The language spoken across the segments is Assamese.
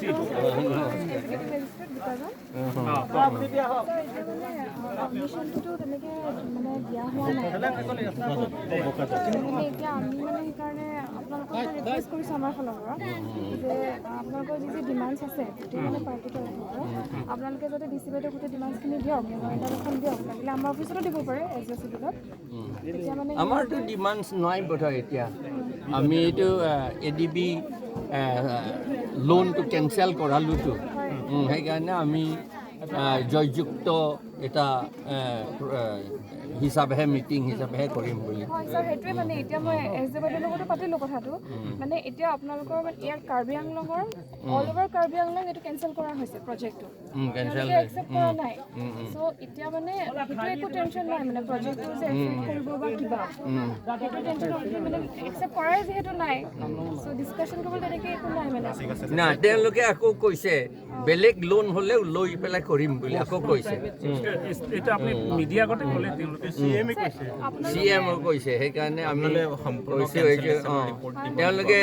মেজিষ্ট্ৰেট বোকাজান। পাৰ্মিশ্যনটোতো তেনেকৈ মানে দিয়া হোৱা নাই। মানে এতিয়া আমি মানে সেইকাৰণে আপোনালোকক ৰিকুৱেষ্ট কৰিছোঁ আমাৰ ফালৰ পৰা যে আপোনালোকৰ যি যি ডিমাণ্ডছ আছে গোটেই মানে পাৰ্টিৰ তৰফৰ পৰা, আপোনালোকে যাতে ডি চি বাইদেউক গোটেই ডিমাণ্ডছখিনি দিয়ক, মেমৰেণ্ডাম এখন দিয়ক। লাগিলে আমাৰ অফিচতো দিব পাৰে, এছ ডি চিভিলত। তেতিয়া মানে আমাৰতো ডিমাণ্ডছ নাই বোধহয়। এতিয়া আমি এইটো এডিবি লোনটো কেঞ্চেল কৰালোতো। সেইকাৰণে আমি জয়যুক্ত এটা হিচাপেহে, মিটিং হিচাপেহে কৰিম বুলি। হয় ছাৰ, সেইটোৱে মানে এতিয়া মই এছ ডি বাইদেউৰ লগতো পাতিলোঁ কথাটো। মানে এতিয়া আপোনালোকৰ মানে ইয়াৰ কাৰ্বি আংলঙৰ, অল অভাৰ কাৰ্বি আংলং এইটো কেঞ্চেল কৰা হৈছে প্ৰজেক্টটো। কেঞ্চেল। তেওঁলোকে একচেপ্ট কৰা নাই। চ' এতিয়া মানে সেইটো একো টেনশ্যন নাই, মানে প্ৰজেক্টটো যে এফেক্ট কৰিব বা কিবা, সেইটো টেনশ্যন অলৰেডি মানে একচেপ্ট কৰাই যিহেতু নাই, চ' ডিছকাশ্যন কৰিবলৈ তেনেকৈ একো নাই মানে। না, তেওঁলোকে আকৌ কৈছে বেলেগ লোন হ'লেও লৈ পেলাই কৰিম বুলি আকৌ কৈছে। এইটো আপুনি মিডিয়া আগতে ক'লে, তেওঁলোকে চি এমে কৈছে। চি এম কৈছে। সেইকাৰণে আমি কৈছোঁ এই যে তেওঁলোকে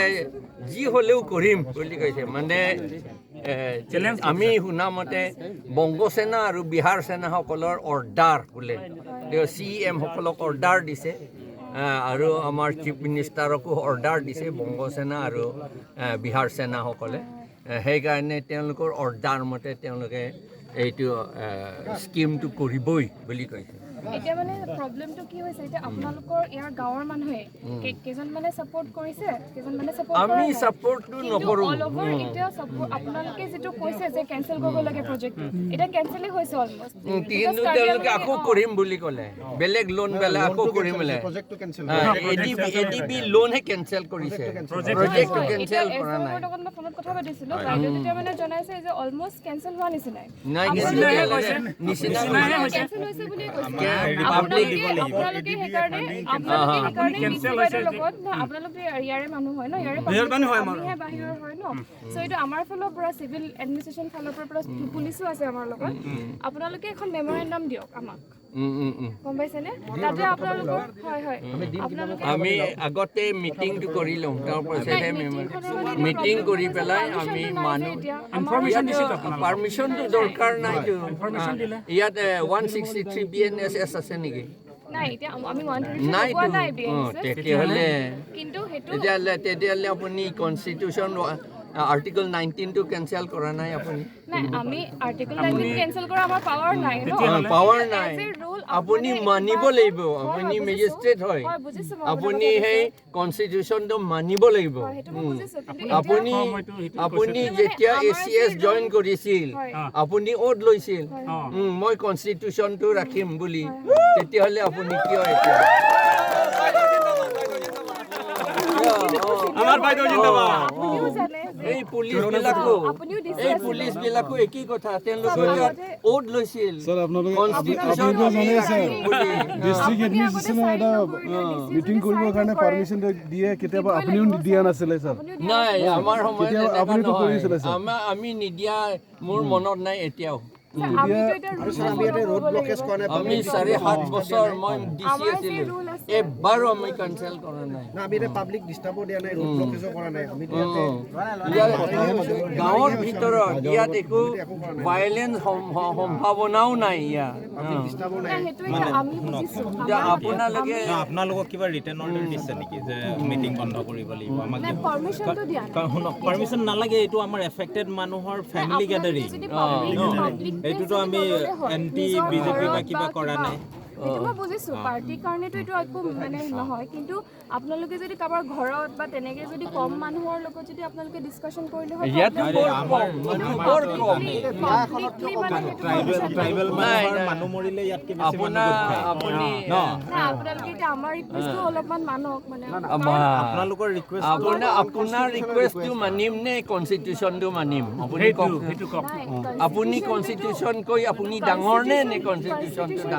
যি হ'লেও কৰিম বুলি কৈছে। মানে আমি শুনামতে বংগ সেনা আৰু বিহাৰ সেনাসকলৰ অৰ্ডাৰ বোলে, তেওঁ চি এমসকলক অৰ্ডাৰ দিছে আৰু আমাৰ চিফ মিনিষ্টাৰকো অৰ্ডাৰ দিছে বংগ সেনা আৰু বিহাৰ সেনাসকলে। সেইকাৰণে তেওঁলোকৰ অৰ্ডাৰ মতে তেওঁলোকে এইটো স্কিমটো কৰিবই বুলি কৈছে। এতিয়া মানে প্ৰব্লেমটো কি হৈছে, এতিয়া আপোনালোকৰ ইয়াৰ গাঁৱৰ মানুহে কেইজনমানে ছাপৰ্ট কৰিছে, কেইজনমানে ছাপৰ্ট আমি ছাপৰ্টটো নকৰোঁ। অল অভাৰ এতিয়া ছাপৰ্ট, আপোনালোকে যিটো কৈছে যে কেঞ্চেল কৰিব লাগে প্ৰজেক্টটো, এতিয়া কেঞ্চেলেই হৈছে অলমষ্ট। কিন্তু তেওঁলোকে আকৌ কৰিম বুলি ক'লে, বেলেগ লোন বেলেগ আকৌ কৰিম বোলে। প্ৰজেক্টটো কেঞ্চেল। এডিবি লোনহে কেঞ্চেল কৰিছে, প্ৰজেক্টটো কেঞ্চেল কৰা নাই। লগত মই ফোনত কথা পাতিছিলোঁ, বাইদেউ তেতিয়া মানে জনাইছে যে অলমষ্ট কেঞ্চেল হোৱা নিচিনাই। নাই, কিন্তু তেওঁলোকে নিচিনা কেঞ্চেল হৈছে বুলিয়ে কৈছে। আপোনালোকে সেইকাৰণে ডিচি বাইদেউৰ লগত ন, আপোনালোকে ইয়াৰে মানুহ হয় ন, ইয়াৰে public, আমিহে বাহিৰৰ হয় ন। চ' এইটো আমাৰ ফালৰ পৰা, চিভিল এডমিনিষ্ট্ৰেশ্যন ফালৰ পৰা, প্লাছ পুলিচো আছে আমাৰ লগত। আপোনালোকে এখন মেমৰেণ্ডাম দিয়ক আমাক। উম, উম, উম। গম পাইছেনে? তাতে আপোনালোকৰ, হয়, আপোনালোকে আমি আগতে মিটিংটো কৰি লওঁ, তাৰপাছতহে মিটিংখনৰ মানে মিটিং কৰি পেলাই আমি মানুহ ইনফৰমেশ্যন দিছে আপোনালোকক? পাৰ্মিশ্যনটো দৰকাৰ নাইতো। ইয়াত 163 বিএনএছএছ আছে নেকি? নাই, এতিয়া আমি 133 নাইতো। লগোৱা নাই বি তেতিয়াহ'লে কিন্তু সেইটো তেতিয়াহ'লে আপুনি কনষ্টিটিউশ্যন আৰ্টিকল 19টো কেঞ্চেল কৰা নাই আপুনি। নাই, আমি আৰ্টিকল 19 কেঞ্চেল কৰা আমাৰ পাৱাৰ নাই ন। পাৱাৰ নাই। As a rule, আপুনি আপুনি মানিব কিবা লাগিব। হয়, আপুনি বুজিছো। মেজিষ্ট্ৰেট হয়। হয়, বুজিছো মই আপোনাৰ আপুনি কথা। সেই কনষ্টিটিউশ্যনটো মানিব লাগিব। হয়, সেইটো মই বুজিছো, কিন্তু এতিয়া আপুনি মইতো সেইটো আপুনি কৈছো। যেতিয়া মানে এ চি এছ আমাৰ যে জইন কৰিছিল, আপুনি অ'থ লৈছিল মই কনষ্টিটিউশ্যনটো ৰাখিম বুলি। তেতিয়াহ'লে আপুনি কিয় এতিয়া আমাৰ বাইদেউ জিন্দাবাদ। আপুনিও জানে যে এই পুলিচ বিলাকো আপুনিও দিছে এই আছিলে। পুলিচ বিলাকো একেই কথা, তেওঁলোকে অ'থ লৈছিল স্যাৰ, আপোনালোকে কনষ্টিটিউশ্যন আপোনালোকে জানে স্যাৰ, ৰাখিম বুলি। ডিষ্ট্ৰিক্ট আপুনি আগতে এডমিনিষ্ট্ৰেশ্যনৰ sign এটা নকৰিলে, DC meeting যদি কৰিবৰ sign কাৰণে নকৰে, পাৰ্মিশ্যন দিয়ে কেতিয়াবা, দিবই আপুনিও লাগিব, দিয়া স্যাৰ। নাছিলে স্যাৰ। আপুনিও দিয়া নাই, আমাৰ সময়ত কেতিয়াবা এনেকুৱা আপুনিতো নহয়। কৰিছিলে, ছাৰ। আমি নিদিয়া মোৰ মনত নাই এতিয়াও। নাছিলে। আমিতো এতিয়া আৰু ছাৰ, আমি ইয়াতে ৰোড ব্লকেজ কৰা নাই। আমি 7.5 বছৰ মই ডি চি আমাৰ যে আছিলোঁ, rule আছে। এবাৰো আমি কেঞ্চেল কৰা নাই। না, আমি ইয়াতে পাব্লিক ডিষ্টাৰ্বো দিয়া নাই, ৰোড ব্লকেজো কৰা নাই। আমি ইয়াতে ইয়াত গাঁৱৰ ভিতৰত ইয়াত একো ভায়লেঞ্চ সম্ভাৱনাও নাই ইয়াত। ডিষ্টাৰ্বো নাই। নাই, সেইটো এতিয়া আমি বুজিছো। এতিয়া আপোনালোকে আপোনালোকক কিবা ৰিটেন অৰ্ডাৰ দিছে নেকি যে মিটিং বন্ধ কৰিব লাগিব আমাক? নাই, পাৰ্মিশ্যনটো দিয়া নাই। কাৰণ শুনক, পাৰ্মিশ্যন নালাগে। এইটো আমাৰ এফেক্টেড মানুহৰ ফেমিলি গেডাৰিং। আপোনালোকে যদি public place এইটোতো যদি আমি নল'লে হয়, এণ্টি নিজৰ বিজেপি বা ঘৰত কিবা কৰা নাই। সেইটো মই বুজিছো, পাৰ্টিৰ কাৰণেতো এইটো একো মানে নহয়। কিন্তু আপোনালোকে যদি কাৰোবাৰ ঘৰত বা তেনেকে যদি কম মানুহৰ লগত যদি আপোনালোকে ডিছকাশ্যন কৰিলে হয়, ইয়াত problem বৰ নাই। কম মানুহ, বৰ কম। Publicly মানে সেইটো ট্ৰাইবেল permission tribal নাই, মানুহৰ নাই। মানুহ মৰিলে ইয়াতকে বেছি মানুহ আপোনাৰ গোট খায়। আপুনি ন নাই, আপোনালোকে এতিয়া আমাৰ ৰিকুৱেষ্টটো অলপমান মানক মানে। আপোনালোকৰ ৰিকুৱেষ্ট আপোনাৰ ৰিকুৱেষ্টটো মানিম নে কনষ্টিটিউশ্যনটো মানিম, আপুনি সেইটো কওক। সেইটো কওক। নাই, আপুনি কনষ্টিটিউশ্যন কৈ আপুনি ডাঙৰ নে নে কনষ্টিটিউশ্যনটো ডাঙৰ?